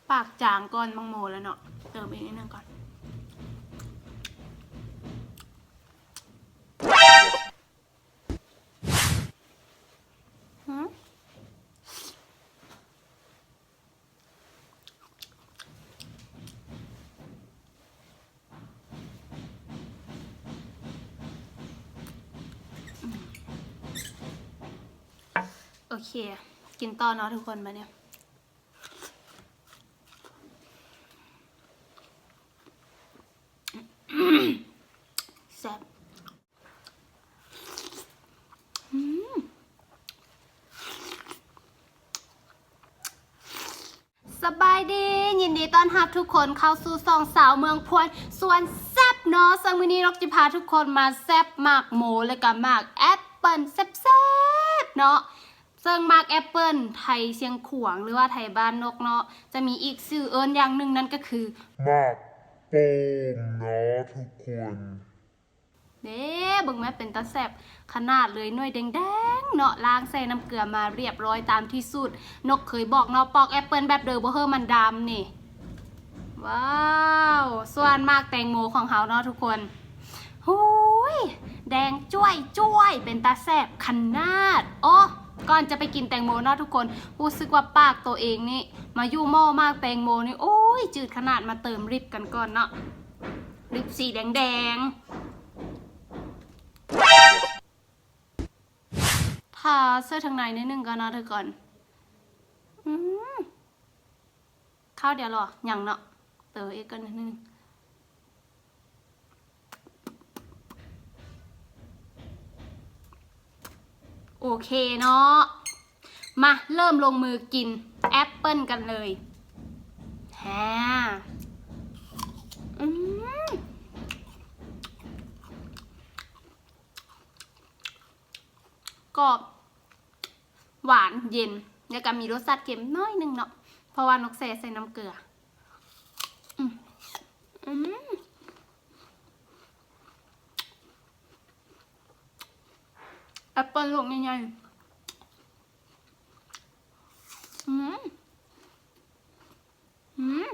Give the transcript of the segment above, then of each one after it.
ປາກຈາງກ່ອນໝາກໂມແລ້ວເນາະ ເຕີມອີກນິດໜຶ່ງກ່ອນ. ໂອເຄ ກິນຕໍ່ເນາະທຸກຄົນ ບາດນີ້ ແຊບ. ສະບາຍດີ ຍິນດີຕ້ອນຮັບທຸກຄົນເຂົ້າສູ່ຊ່ອງສາວເມືອງພວນ ຊວນແຊບເນາະ. ເຊິ່ງມື້ນີ້ນົກຈະພາທຸກຄົນມາແຊບໝາກໂມ ແລະກະໝາກແອັບເປິ້ນແຊບໆເນາະ. ເຊິ່ງໝາກແອັບເປິ້ນໄທຊຽງຂວາງ ຫຼືວ່າໄທບ້ານນົກເນາະ ຈະມີອີກຊື່ເອີ້ນຢ່າງໜຶ່ງ ນັ້ນກໍຄືໝາກໂປ່ງເນາະທຸກຄົນ. ເດ້ ເບິ່ງແມ້ ເປັນຕາແຊບຂະໜາດເລີຍ ໜ່ວຍແດງໆເນາະ ລ້າງໃສ່ນ້ຳເກືອມາລຽບຮ້ອຍຕາມທີ່ສູດນົກເຄີຍບອກເນາະ. ປອກແອັບເປິ້ນແບບໃດບໍ່ເຮີ້ມັນດຳນີ້ ວ້າວ. ສ່ວນໝາກແຕງໂມຂອງເຮົາເນາະທຸກຄົນ ຫູຍ ແດງຈ້ວຍໆ ເປັນຕາແຊບຂະໜາດ. ໂອ້ ກ່ອນຈະໄປກິນແຕງໂມເນາະທຸກຄົນ ຮູ້ສຶກວ່າປາກໂຕເອງນີ້ ມາຢູ່ໝໍ້ໝາກແຕງໂມນີ້ ໂອ້ຍ ຈືດຂະໜາດ. ມາເຕີມລິບກັນກ່ອນເນາະ ລິບສີແດງໆ ທາໃສ່ທາງໃນໜ້ອຍໜຶ່ງກ່ອນເນາະທຸກຄົນ. ອືມ ຄາວດຽວເນາະ ຍັງເນາະ ເຕີມອີກກ່ອນໜ້ອຍໜຶ່ງ. ໂອເຄເນາະ ມາເລີ່ມລົງມືກິນແອັບເປິ້ນກັນເລີຍ ແຮ ອືມ ກອບ ຫວານ ເຢັນ ແລ້ວກໍມີລົດຊາດເຄັມໜ້ອຍໜຶ່ງເນາະ ເພາະວ່ານົກແຊ່ໃສ່ນ້ຳເກືອ. ອືມ ອືມ ແອັບເປິ້ນລູກໃຫຍ່ໆ ອືມ ອືມ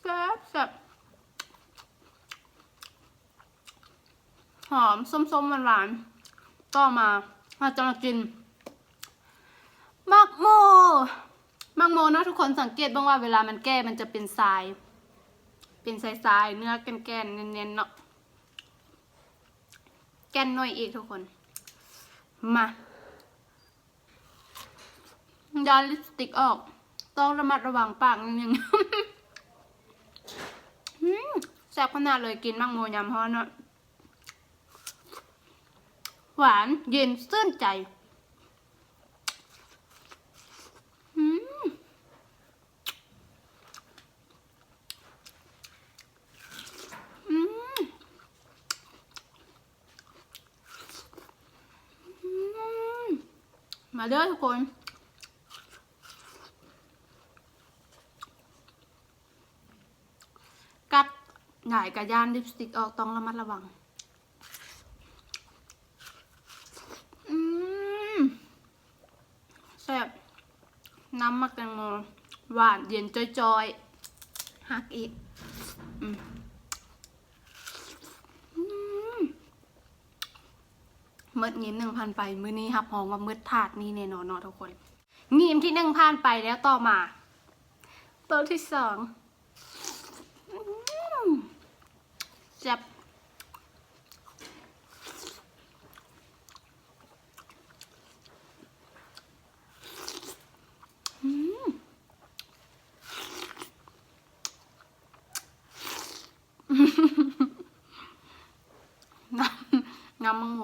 ແຊບໆ ຫອມ ສົ້ມໆ ຫວານໆ. ຕໍ່ມາເຮົາຈະມາກິນໝາກໂມ ໝາກໂມເນາະທຸກຄົນ ສັງເກດເບິ່ງວ່າເວລາມັນແກ່ມັນຈະເປັນຊາຍ ເປັນຊາຍໆ ເນື້ອແກ່ນໆ ແໜ້ນໆ ເນາະ ແກ່ນໜ້ອຍອີກທຸກຄົນ. ມາ ຢ້ານລິບສະຕິກອອກ ຕ້ອງລະມັດລະວັງປາກນິດໜຶ່ງ. ອືມ ແຊບຂະໜາດເລີຍ ກິນໝາກໂມຍາມຮ້ອນເນາະ ຫວານ ເຢັນ ຊື່ນໃຈ. ອືມ ອືມ ອືມ ມາເດີທຸກຄົນ ກັດຫຼາຍກະຢ້ານລິບສະຕິກອອກ ຕ້ອງລະມັດລະວັງ. ອືມ ແຊບ ນ້ຳໝາກແຕງໂມ ຫວານເຢັນຈ້ອຍໆ ຮັກອີກ. ອືມ ອືມ ໝົດງີມໜຶ່ງພັນໄປ ມື້ນີ້ຮັບຮອງວ່າໝົດຖາດນີ້ແນ່ນອນເນາະທຸກຄົນ. ງີມທີໜຶ່ງຜ່ານໄປແລ້ວ ຕໍ່ມາໂຕທີສອງ. ອືມ ແຊບ ອືມ ນ້ຳ ນ້ຳໝາກໂມ.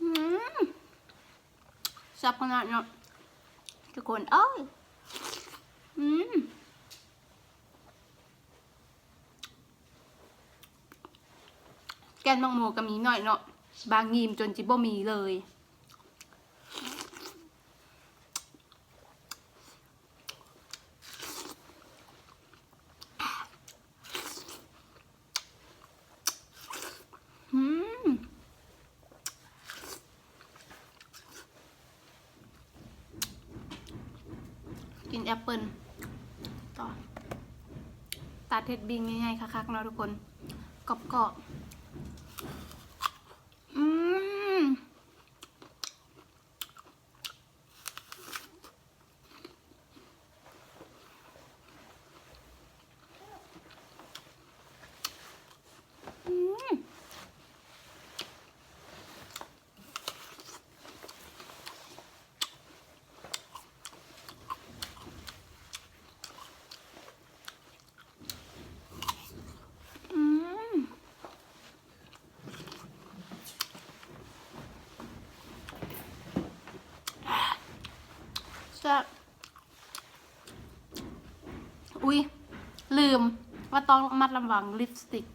ອືມ ແຊບຂະໜາດເນາະ ທຸກຄົນເອີຍ. ອືມ. ແກ່ນໝາກໂມກໍມີໜ້ອຍເນາະ, ບາງຍິ້ມຈົນຊິບໍ່ມີເລີຍ. ອືມ ກິນແອັບເປິ້ນຕໍ່. ຕັດເຮັດບິ້ງໃຫຍ່ໆ ຄັກໆ ເນາະທຸກຄົນ, ກອບໆ. ອືມ. ອືມ ແຊບ. ອຸ້ຍ ລືມວ່າຕ້ອງລະມັດລະວັງລິບສະຕິກ.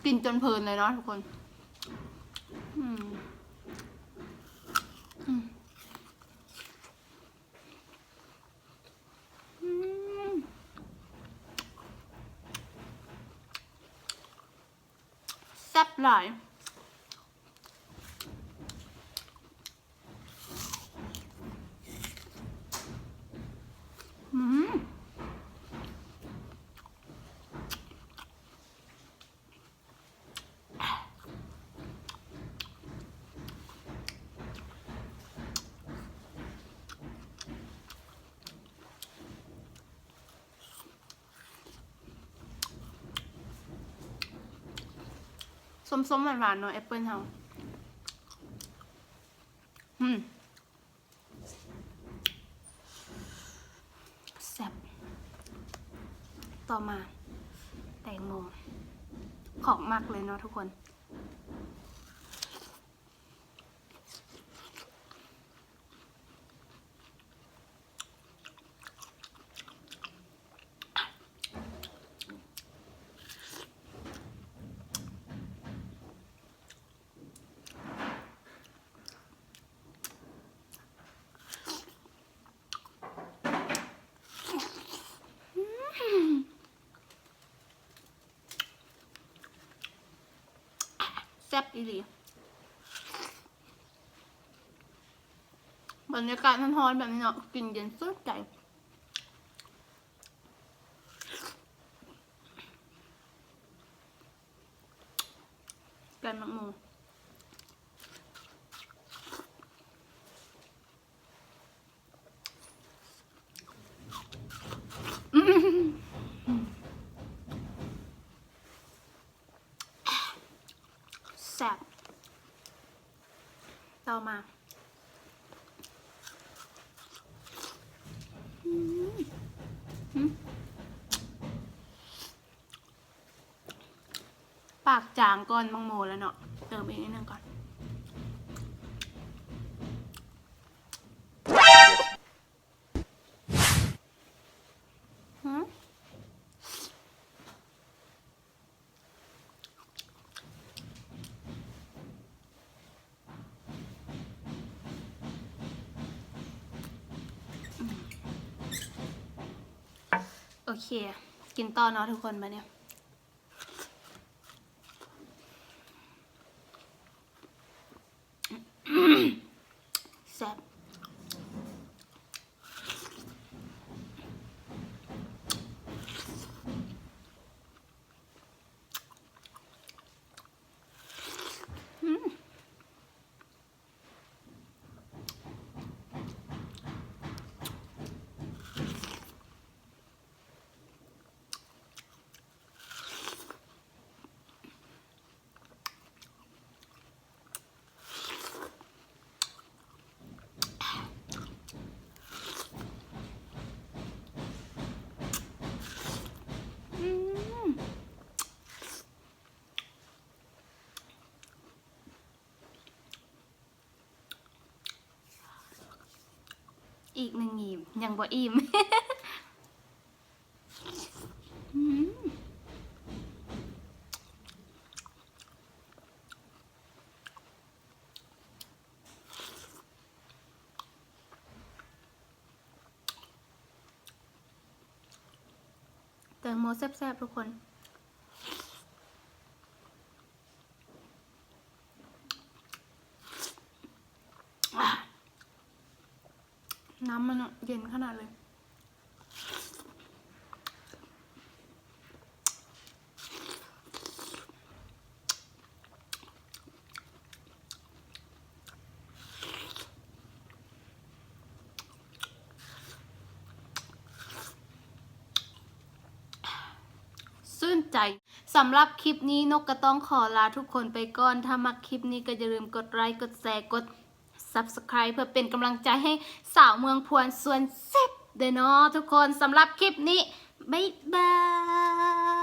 ກິນຈົນເພີນເລີຍເນາະທຸກຄົນ. ອືມ ອືມ ອືມ ແຊບຫຼາຍ. ອືມ ສົ້ມໆ ຫວານໆ ເນາະ ແອັບເປິ້ນເຮົາ. ອືມ ແຊບ. ຕໍ່ມາແຕງໂມ ຂອງມັກເລີຍເນາະທຸກຄົນ. ແຊບອີ່ຫຼີ. ບັນຍາກາດຮ້ອນໆ ແບບນີ້ເນາະ ກິນເຢັນຊື່ນໃຈ. ແກ່ນໝາກໂມ. ແຊບ. ຕໍ່ມາ ອືມ ຫືມ ປາກຈາງກ່ອນໝາກໂມແລ້ວເນາະ, ເຕີມອີກນິດໜຶ່ງກ່ອນ. ຫືມ ໂອເຄ ກິນຕໍ່ເນາະທຸກຄົນ ບາດນີ້. ແຊບ. ອືມ. ອີກໜຶ່ງຫຍິບ ຍັງບໍ່ອີ່ມ. ອືມ ແຕງໂມແຊບໆ ທຸກຄົນ. ນ້ຳມັນເຢັນຂະໜາດເລີຍ. ຊື່ນໃຈ. ສຳລັບຄລິບນີ້ ນົກກໍຕ້ອງຂໍລາທຸກຄົນໄປກ່ອນ. ຖ້າມັກຄລິບນີ້ກໍຢ່າລືມກົດໄລ ກົດແຊ ກົດ Subscribe ເພື່ອເປັນກຳລັງໃຈໃຫ້ສາວເມືອງພວນຊວນແຊບເດີເນາະທຸກຄົນ. ສຳລັບຄລິບນີ້ ບາຍບາຍ.